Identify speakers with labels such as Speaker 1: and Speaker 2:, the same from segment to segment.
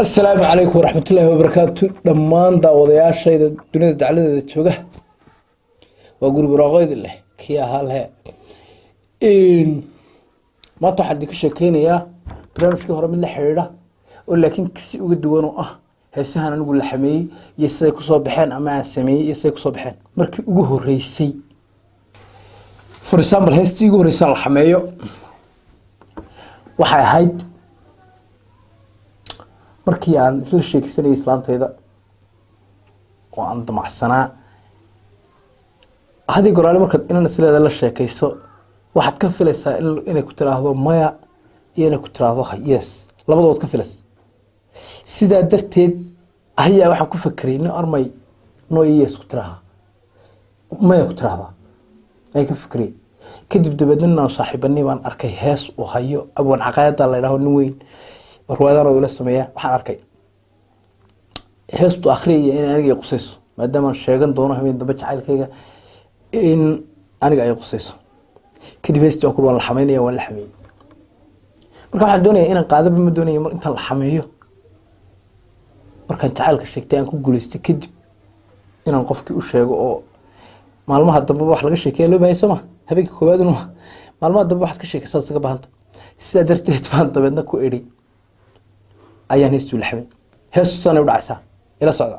Speaker 1: Asalaamu calaykum waraxmatullaahi wabarakaatu. Dhammaan daawadayaashayda dunida dacladeeda jooga, waa guri buraaqoydi leh kii ahaa lehe. Maanta waxaan idinka sheekeynayaa barnaamijkii hore mid la xidhiidha oo laakiin si uga duwan, oo ah heesahan anigu la xameeyey iyo siday kusoo baxeen, ama aan sameeyey iyo siday kusoo baxeen markii ugu horeysay. For example, heestii ugu horreysaan la xameeyo waxay ahayd markii aan isla sheekeysanayay islaantayda oo aan damacsanaa. Hadii goraale markaad inan isleeda la sheekeyso, waxaad ka filaysaa inay ku tiraahdo maya iyo inay ku tiraahdo yes, labadood ka filaysa. Sidaa darteed ayaa waxaan ku fekeray nin armay no iyo yes ku tiraaha, maya ku tiraahdaa ayaan ka fekerayay. Kadib dabeedna nin aan saaxiibanay baan arkay hees uu hayo, Abwan Caqaayada la idhaho, nin weyn oo riwaayadan oo ila sameeya. Waxaan arkay heestu akhriyaya in aniga ay qusayso, maadaama aan sheegan doono habeen dambe jacaylkayga, in aniga ay qusayso. Kadib heestii waan ku waan la xameynaya, waan la xameeyey. Marka waxaan doonaya inaan qaadaba, ma doonaya mar intaan la xameeyo, markaan jacaylka sheegtay aan ku guuleystay kadib, inaan qofkii u sheego. Oo maalmaha dambe wax laga sheekeeya loo bahaya, soo ma? Habeenka koowaad un maalmaha dambe waxaad ka sheekaysaa isaga bahanta. Sidaa darteed baan dabeedna ku idhi ayaan heestuu la xamay. Heestu saanay u dhacaysaa, ila socda.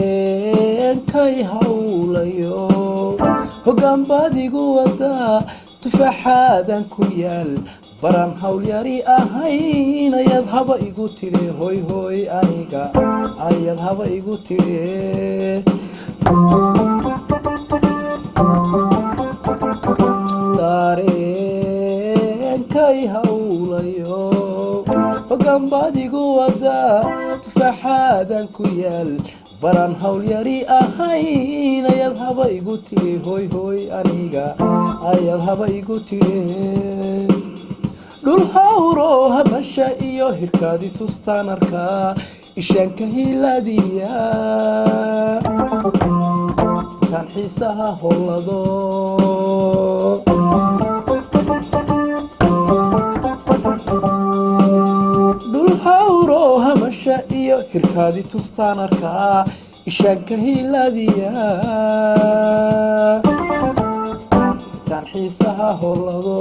Speaker 1: Dareenkay hawlayo hoggaan baad igu wadaa, tufaaxaadan ku yaal baran hawlyari ahayn, ayaad haba igu tidhi, hoy hoy aniga ayaad haba igu tidhi. Dareenkay hawlayo hoggaan baad igu wadaa, tufaaxaadan ku yaal baran hawlyari ahayn, ayaad haba igu tidhi, hoy hoy aniga ayaad haba igu tidhi. Dhul hawro hamasha iyo hirkaadi tustaan arkaa, ishaanka hilaadiya intaan xiisaha hollado. Dhul hawro hamasha iyo hirkaadi tustaan arkaa, ishaanka hilaadiya intaan xiisaha hollado.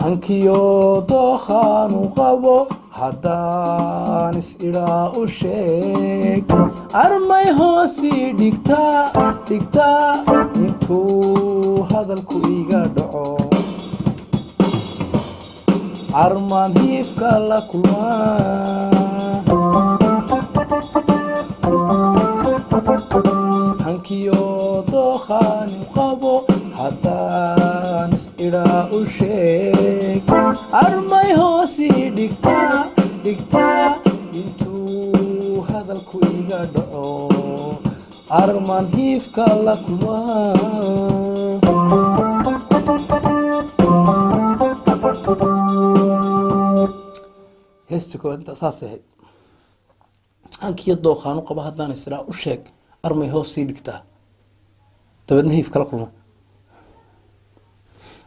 Speaker 1: Hankiyo dookhaanu qabo haddaan is idhaa u sheeg, armay hoosii dhigtaa dhigtaa intuu hadalku iga dhaco, armaan hiifka la kulmaa. Hankiyo dookhaanu qabo haddaan is idhaa u sheeg, armay hoosii dhigtaa dhigtaa intuu hadalku iga dhaco, armaan hiifka la kulmaa. Heesta koowaad intaa saasay ahayd. Hankiyo dookhaanu qabo haddaan is idhaa u sheeg, armay hoosii dhigtaa, dabeedna hiif kala kulma.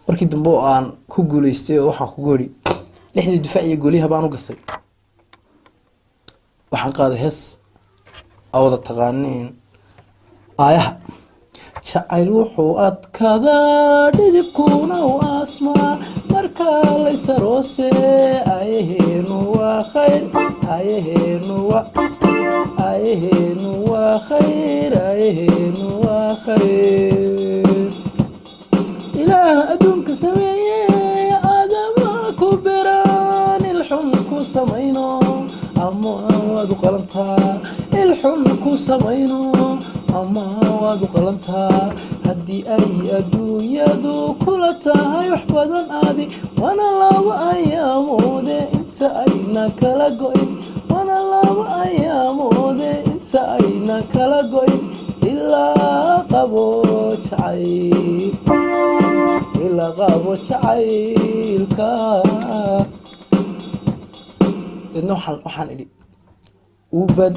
Speaker 1: Markii dambe oo aan ku guuleystay oo waxaan kugu idhi lixdii difaac iyo goolyaha baan u gasay, waxaan qaaday hees aa wada taqaaniin, Aayaha Jacayl. Wuxuu adkadaa dhidibkuna u asmaa markaa laysaroose, aayaheenu waa khayr, aayaheenu waa, aayaheenu waa khayr, aayaheenu waa khayr. Ilaah adduunka sameeye aadama ku beraan, ilxun ku samayno ama waad u qalantaa, ilxun ku samayno ama waad u qalantaa. Haddii ay adduunyadu kula tahay wax badan aadi, waana laba ayaamoode inta ayna kala go'in, waana laba ayaamoode inta ay Inaan kala goyn ilaa qabo jacayl, ilaa qabo jacaylka. Deedna waxaan idhi ubad,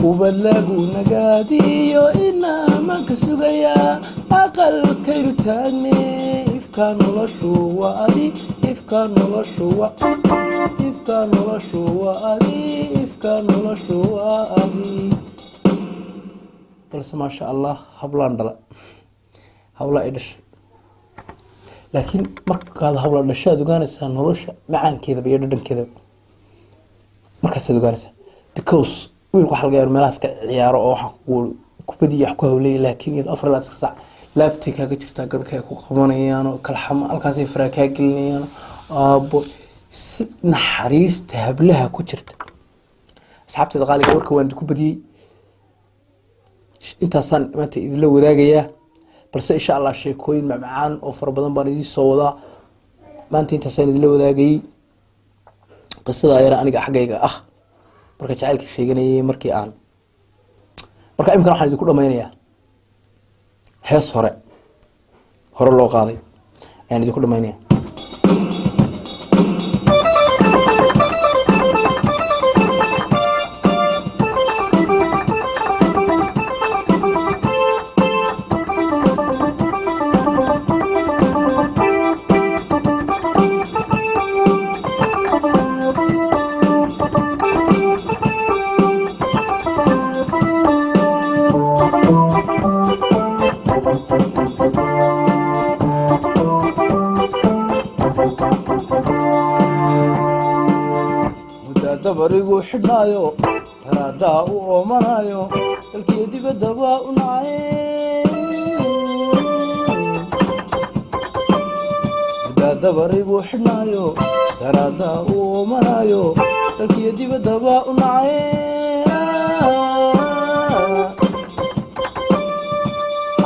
Speaker 1: ubad lagu nagaadiyo inaamanka sugayaa, aqalkaynu taagne. Ifka noloshu waa adi, ifka noloshu waa, ifka noloshu waa adi, ifka noloshu waa adi. Balse maasha Allah, hablaan dhala, hablaa ay dhashay. Laakiin markaad habla dhashaad ogaanaysaa nolosha macaankeedaba iyo dhadhankeedaba markaasaad ogaanaysaa, because wiilku waxa laga yaaba meelahaas ka ciyaaro oo waxaan ku kubadiya wax ku hawlaya, laakiin iyado 24 saac laabtay kaaga jirtaa, garhka ay ku qabanayaan oo kalxamo halkaasay faraa kaa gelinayaan. Aabo, si naxariista hablaha ku jirta. Asxaabteeda qaaliga, warka waan ku badiyey, intaasaan maanta idinla wadaagayaa. Balse insha Allah sheekooyin macmacaan oo fara badan baan idiin soo wadaa. Maanta intaasaan idinla wadaagayey, qisada yara aniga xaggayga ah marka jacaylka sheeganayay markii aan. Marka imikana waxaan idinku dhamaynayaa hees hore hore loo qaaday ayaan idinku dhamaynaya. Muddaa dabarigu xidhnaayo, taraadaa u oomanayo, dalkiyo dibaddaba u nacay. Muddaa dabarigu xidhnaayo, taraadaa u oomanayo, dalkiyo dibaddaba u nacay.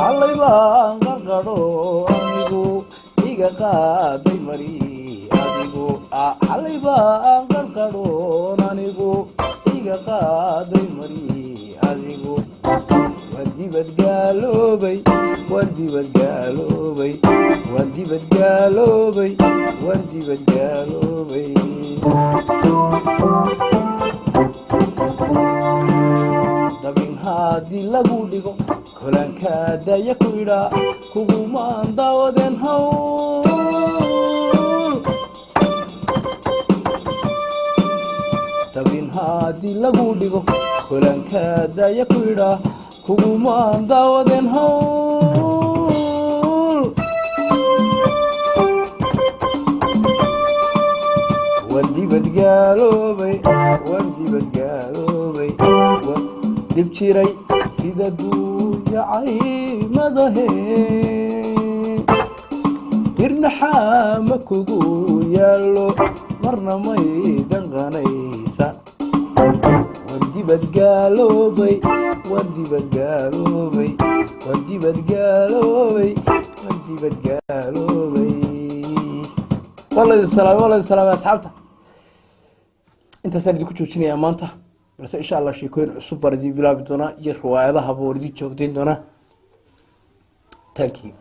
Speaker 1: Xalay baan qarqadho anigu iga qaaday mari adigu. Xalay baan qarqadhoon anigu iga qaaday mari adigu. Waan dibadgaaloobay, waan dibadgaaloobay, waan dibadgaaloobay, waan dibadgaaloobay. Dabin haddii lagu dhigo, kolanka daya ku idhaa, kugumaan daawadeen hawl. Dabin haddii lagu dhigo, kolanka daya ku idhaa, kugumaan daawadeen hawl. Waan dibadgaaloobay, waan dibadgaaloobay, waan dib jiray sida duuyacay madahe. Dirnaxaa ma kugu yaallo, marna may danqanaysa. Waan dibadgaaloobay, waan dibadgaaloobay, waan dibadgaaloobay, waan dibadgaaloobay. Waa laydin salaamay, waa laydin salaamay asxaabta. Intaasaan idinku joojinayaa maanta. Balse insha Allah sheekooyin cusub baan idin bilaabi doonaa iyo riwaayadahaba waan idin joogdayn doonaa. Thank you.